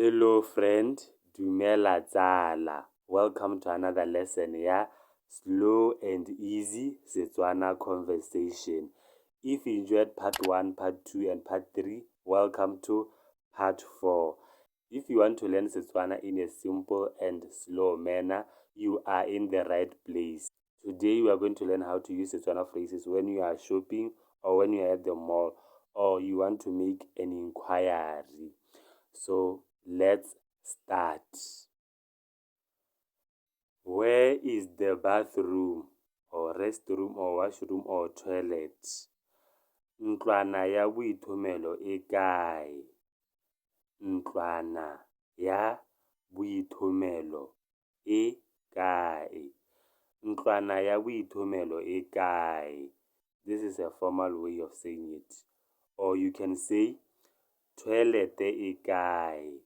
Hello friend, dumela tsala. Welcome to another lesson ya Slow and Easy Setswana Conversation. If you enjoyed part 1, part 2 and part 3, welcome to part 4. If you want to learn Setswana in a simple and slow manner, you are in the right place. Today we are going to learn how to use Setswana phrases when you are shopping or when you are at the mall or you want to make an inquiry. So let's start. Where is the bathroom or restroom or washroom or toilet? Ntlwana ya boithomelo e kae? Ntlwana ya boithomelo e kae? Ntlwana ya boithomelo e kae? This is a formal way of saying it. Or you can say toilet e kae?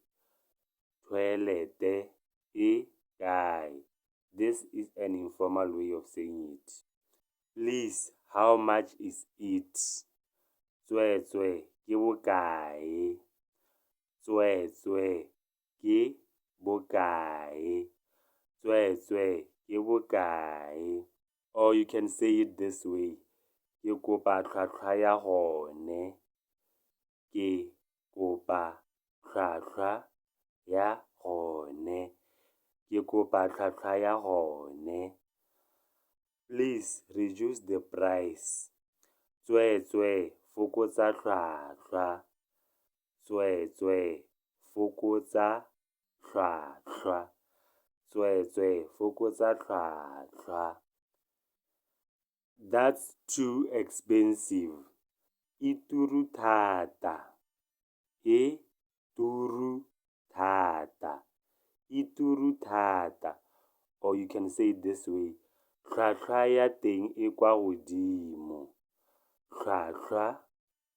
Toilet e kae? This is an informal way of saying it. Please, how much is it? Tsweetswee ke bokae? Tsweetswee ke bokae? Tsweetswee ke bokae? Or you can say it this way. Ke kopa tlhwatlhwa ya gone. Ke kopa tlhwatlhwa ya gone. Ke kopa tlhwatlhwa ya gone. Please reduce the price. Tsweetswee fokotsa tlhwatlhwa. Tsweetswee fokotsa tlhwatlhwa. Tsweetswee fokotsa tlhwatlhwa. That's too expensive. E turu thata. E turu thata. E turu thata. Or you can say it this way. Tlhwatlhwa ya teng e kwa godimo. Tlhwatlhwa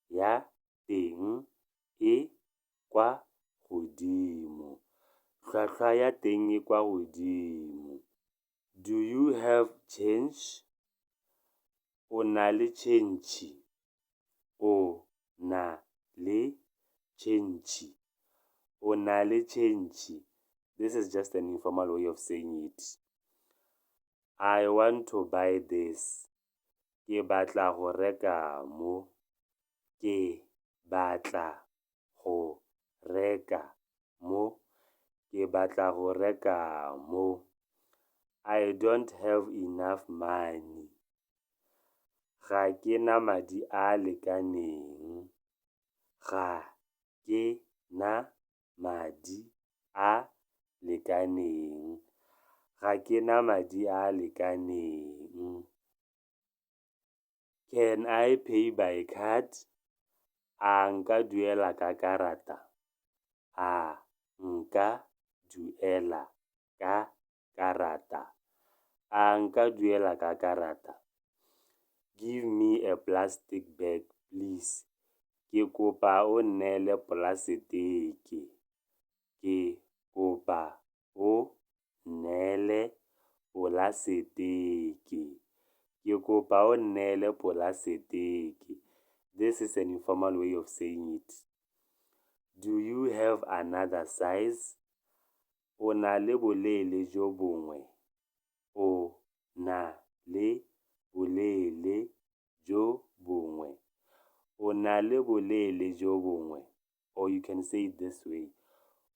ya teng e kwa godimo. Tlhwatlhwa ya teng e kwa godimo. Do you have change? O na le tšhentšhe? O na le tšhentšhe? O na le tšhentšhe? This is just an informal way of saying it. I want to buy this. Ke batla go reka mo. Ke batla go reka mo. Ke batla go reka mo. I don't have enough money. Ga ke na madi a lekaneng. Ga ke na madi a lekaneng. Ga ke na madi a lekaneng. Can I pay by card? A nka duela ka karata? A nka duela ka karata? A nka duela ka karata? Give me a plastic bag, please. Ke kopa o nnele polaseteke. Ke kopa o nnele polaseteke. Ke kopa o nnele polaseteke. This is an informal way of saying it. Do you have another size? O na le boleele jo bongwe? O na le boleele jo bongwe? O na le boleele jo bongwe? Or you can say it this way.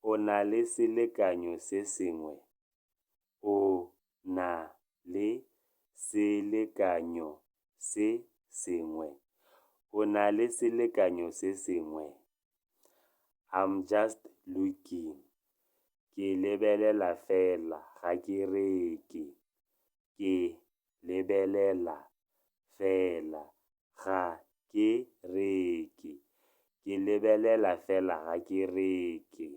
O na le selekanyo se sengwe? O na le selekanyo se sengwe? O na le selekanyo se sengwe? I'm just looking. Ke lebelela fela ga ke reke. Ke lebelela fela ga ke reke. Ke lebelela fela ga ke reke.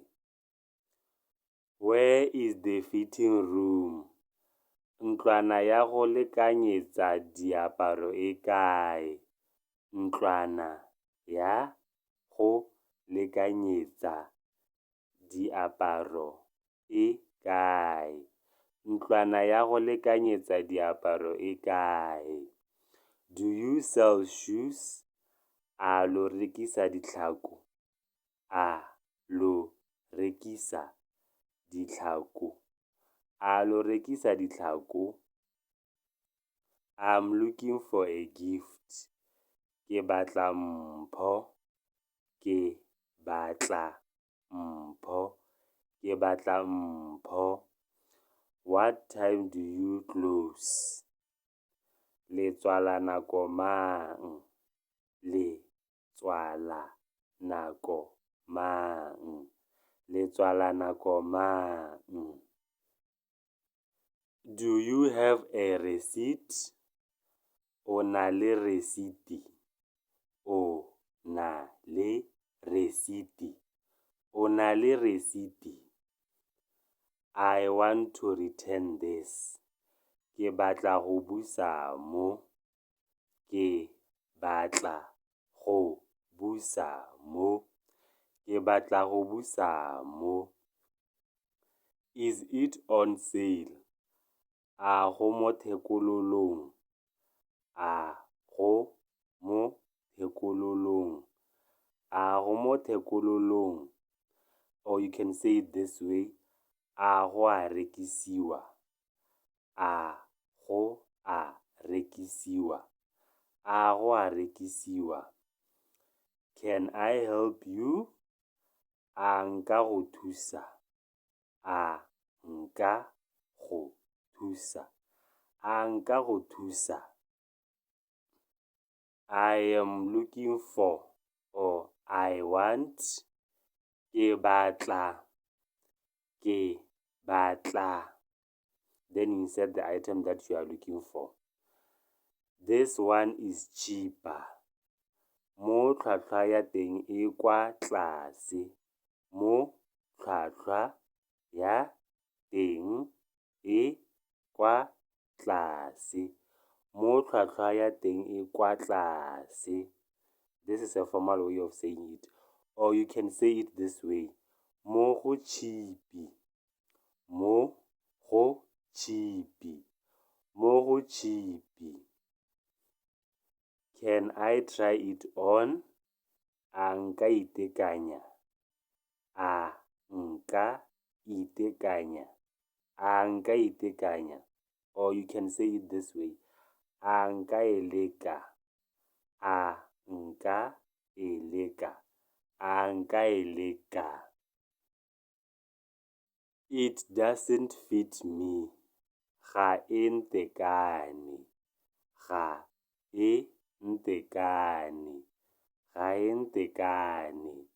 Where is the fitting room? Ntlwana ya go lekanyetsa diaparo e kae? Ntlwana ya go lekanyetsa diaparo e kae? Ntlwana ya go lekanyetsa diaparo e kae? Do you sell shoes? A lo rekisa ditlhako? A lo rekisa ditlhako? A lo rekisa ditlhako? I'm looking for a gift. Ke batla mpho. Ke batla mpho. Ke batla mpho. What time do you close? Le tswala nako mang? Le tswala nako mang? Le tswala nako mang? Do you have a receipt? O na le resiti? O na le resiti? O na le resiti? I want to return this. Ke batla go busa mo. Ke batla go busa mo. Ke batla go busa mo. Is it on sale? A go mo thekololong? A go mo thekololong? A go mo thekololong? Or you can say it this way: A go a rekisiwa? A go a rekisiwa? A go a rekisiwa? Can I help you? A nka go thusa? A nka go thusa? A nka go thusa? I am looking for, or I want. Ke batla. Ke batla. Then insert the item that you are looking for. This one is cheaper. Mo tlhwatlhwa ya teng e kwa tlase. Mo tlhwatlhwa ya teng e kwa tlase. Mo tlhwatlhwa ya teng e kwa tlase. This is a formal way of saying it. Or you can say it this way: Mo go cheap. Mo go cheap. Mo go cheap. Can I try it on? A nka itekanya? A nka itekanya? A nka itekanya? Or you can say it this way: A nka e leka? A nka e leka? A nka e leka? It doesn't fit me. Ga e ntekane. Ga e ntekane. Ga e ntekane.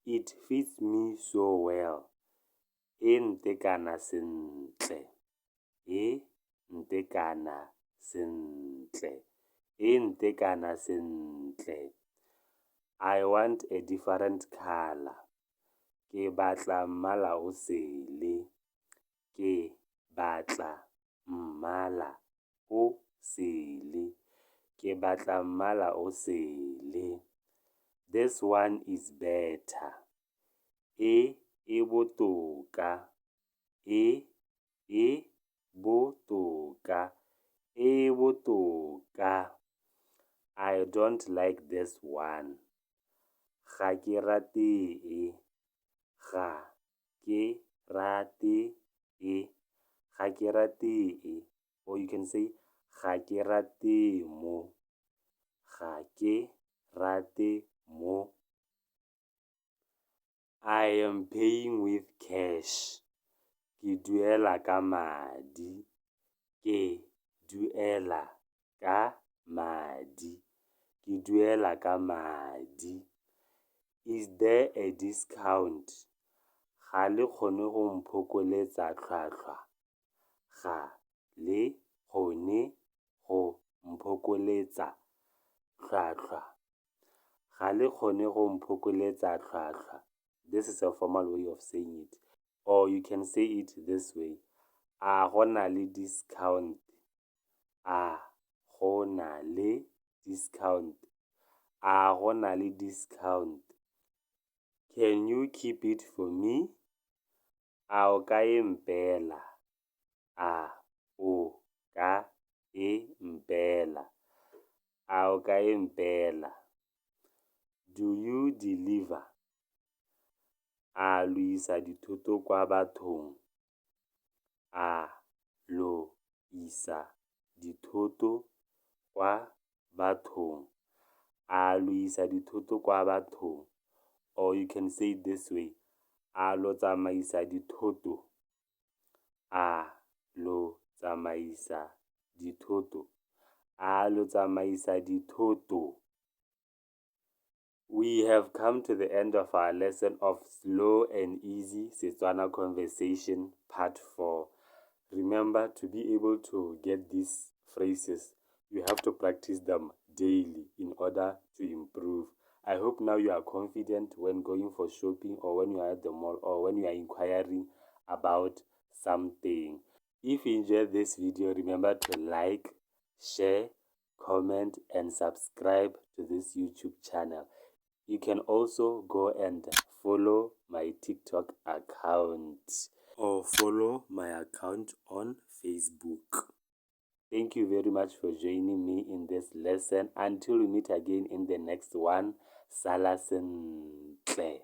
It fits me so well. E ntekana sentle. E ntekana sentle. E ntekana sentle. I want a different color. Ke batla mmala o sele. Ke batla mmala o sele. Ke batla mmala o sele. This one is better. E e botoka. E e botoka. E botoka. I don't like this one. Ga ke rate e. Ga ke rate e. Ga ke rate e. Or you can say ga ke rate mo. Ga ke rate mo. I am paying with cash. Ke duela ka madi. Ke duela ka madi. Ke duela ka madi. Is there a discount? Ga le kgone go mphokoletsa tlhwatlhwa? Ga le kgone go mphokoletsa tlhwatlhwa? Ga le kgone go mphokoletsa tlhwatlhwa? This is a formal way of saying it. Or you can say it this way: A go na le discount? A go na le discount? A go na le discount? Can you keep it for me? A o ka e mpeela? A o ka e mpeela? A o ka e mpeela? Do you deliver? A lo isa dithoto kwa bathong? A lo isa dithoto kwa bathong? A lo isa dithoto kwa bathong? Or you can say it this way: A lo tsamaisa dithoto? A lo tsamaisa dithoto? A lo tsamaisa dithoto? We have come to the end of our lesson of slow and easy Setswana conversation part 4. Remember, to be able to get these phrases, you have to practice them daily in order to improve. I hope now you are confident when going for shopping or when you are at the mall or when you are inquiring about something. If you enjoyed this video, remember to like, share, comment and subscribe to this YouTube channel. You can also go and follow my TikTok account or follow my account on Facebook. Thank you very much for joining me in this lesson. Until we meet again in the next one, sala sentle.